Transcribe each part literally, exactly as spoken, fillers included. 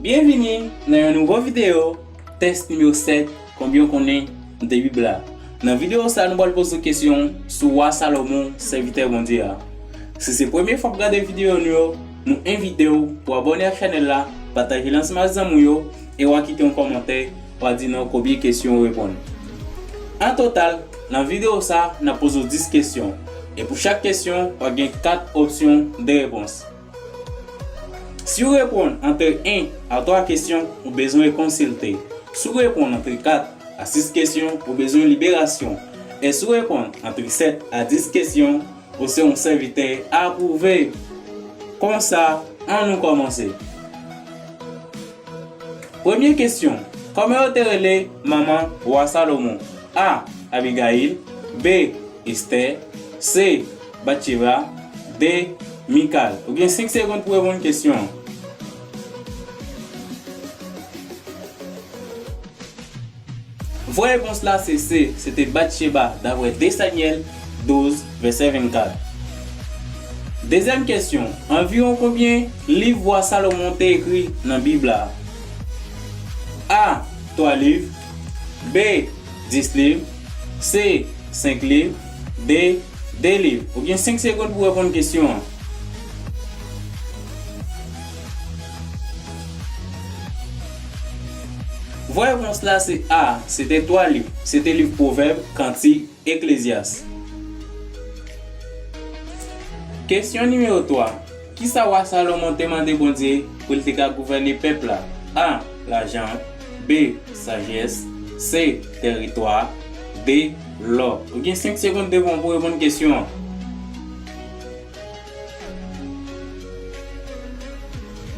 Byenvini nan yon nouvo videyo, tès nimewo sèt, konbyen w konnen de Bib la. Nan videyo sa, nou pral poze w kesyon sou wa Salomon, sèvitè Bondye a. Si se premye fwa w ap gade videyo nou yo, nou envite w pou abòne ak chanèl la, pataje l ansanm ak zanmi w yo, e w a kite yon kòmantè, w a di nou konbyen kesyon w reponn. An total, nan videyo sa, n ap poze w dis kesyon. E pou chak kesyon, w a gen kat opsyon de repons. Si w reponn antre en a twa kesyon, ou bezwen konsilte. Si w reponn antre kat a sis kesyon, ou bezwen liberasyon. E si w reponn antre sèt a dis kesyon, ou se yon sèvitè apwouve. Konsa, ann nou kòmanse. Premye kesyon, kòman yo te rele manman wa Salomon? A. Abigayil. B. Estè. C. Batcheba. D. Mikal. Ou gen senk segonn pou reponn kesyon an. Vrè repons la se C, se te Batcheba, daprè de Samyèl douz, vèsè vennkat. Dezyèm kesyon, anviwon konbyen liv wa Salomon te ekri nan Bib la? A, twa liv. B, dis liv. C, senk liv. D, de liv. Ou gen senk segonn pou reponn kesyon an. Vrè repons la se A, se te twa liv. Se te liv Pwovèb, Kantik, Eklezyas. Kesyon nimewo twa. Kisa wa Salomon te mande Bondye pou l te ka gouvène pèp la? A, lajan. B, sajès. C, tèritwa. D, lò. Ou gen senk segonn devan w pou reponn kesyon an.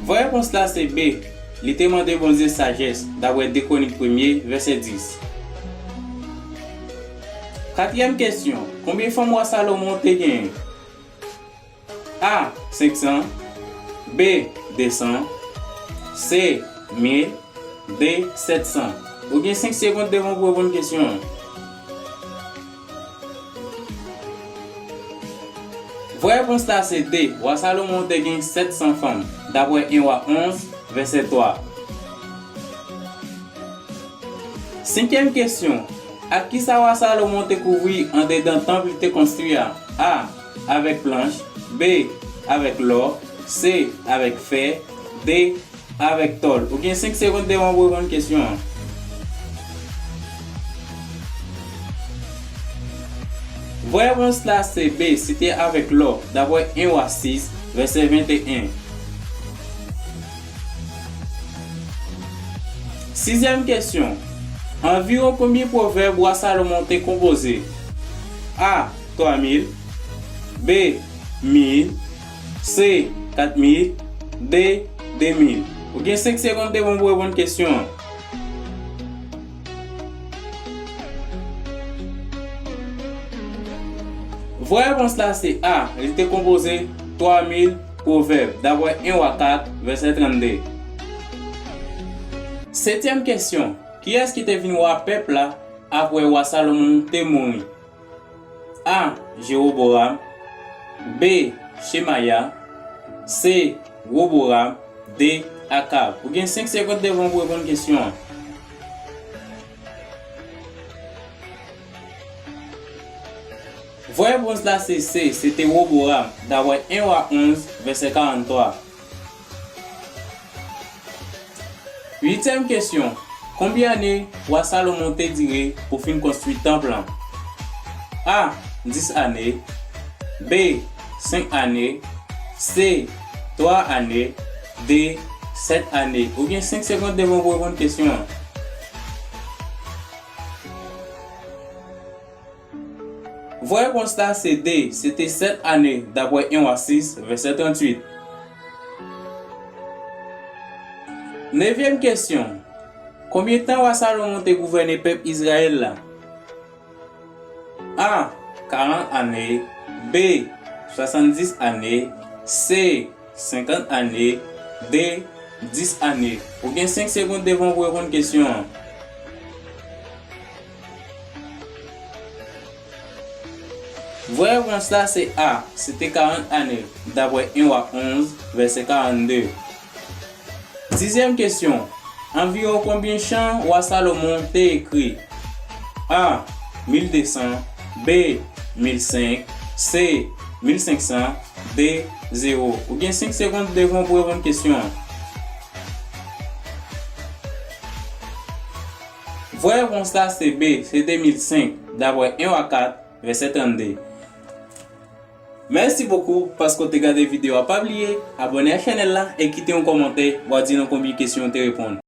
Vrè repons la se B. Li te mande Bondye sajès, daprè de Kwonik premye, vèsè dis. Katriyèm kesyon, konbyen fanm wa Salomon te genyen? A, senk san. B, de san. C, mil. D, sèt san. Ou gen senk segonn devan w pou reponn kesyon an. Vrè repons la se D. Wa Salomon te gen sèt san fanm, daprè en Wa onz, vèsè twa. Senkyèm kesyon, ak kisa wa Salomon te kouvri andedan tanp li te konstwi a? A, avèk planch. B, avèk lò. C, avèk fè. D, avèk tòl. Ou gen senk segonn devan w pou reponn kesyon an. Vrè repons la se B, se te avèk lò, daprè en Wa sis, vèsè venteyen. Sizyèm kesyon, anviwon konbyen pwovèb wa Salomon te konpoze? A, twa mil. B, mil. C, kat mil. D, de mil. Ou gen senk segonn devan w pou reponn kesyon an. Vrè repons la se A, li te konpoze twa mil pwovèb, daprè en Wa kat, vèsè trannde. Setyèm kesyon, kiyès ki te vin wa pèp la apre wa Salomon te mouri? A, Jewoboram. B, Chemaya. C, Woboram. D, Akab. Ou gen senk segonn devan w pou reponn kesyon an. Vrè repons la se C, se te Woboram, daprè en Wa onz, vèsè karanntwa. Uityèm kesyon, konbyen ane wa Salomon te dire pou fin konstwi tanp lan? A, dis ane. B, senk ane. C, twa ane. D, sèt ane. Ou gen senk segonn devan w pou reponn kesyon an. Vrè repons la se D, se te sèt ane, daprè en Wa sis, vèsè tranntuit. Nevyèm kesyon, konbyen tan wa Salomon te gouvène pèp Izrayèl la? A, karant ane. B, swasanndis ane. C, senkant ane. D, dis ane. Ou gen senk segonn devan w pou reponn kesyon an. Vrè repons la se A, se te karant ane, daprè en Wa onz, vèsè karannde. Dizyèm kesyon. Anviwon konbyen chan wa Salomon te ekri? A, mil de san, B, mil senk, C, mil senk san, D, zewo. Ou gen senk segonn devan w pou reponn kesyon an. Vrè repons la se B, se de mil senk, daprè en Wa kat, vèsè trannde. Mèsi bokou paske w te gade videyo a. Pa bliye abòne a chanèl la e kite yon kòmantè pou w di nou konbyen kesyon w te reponn.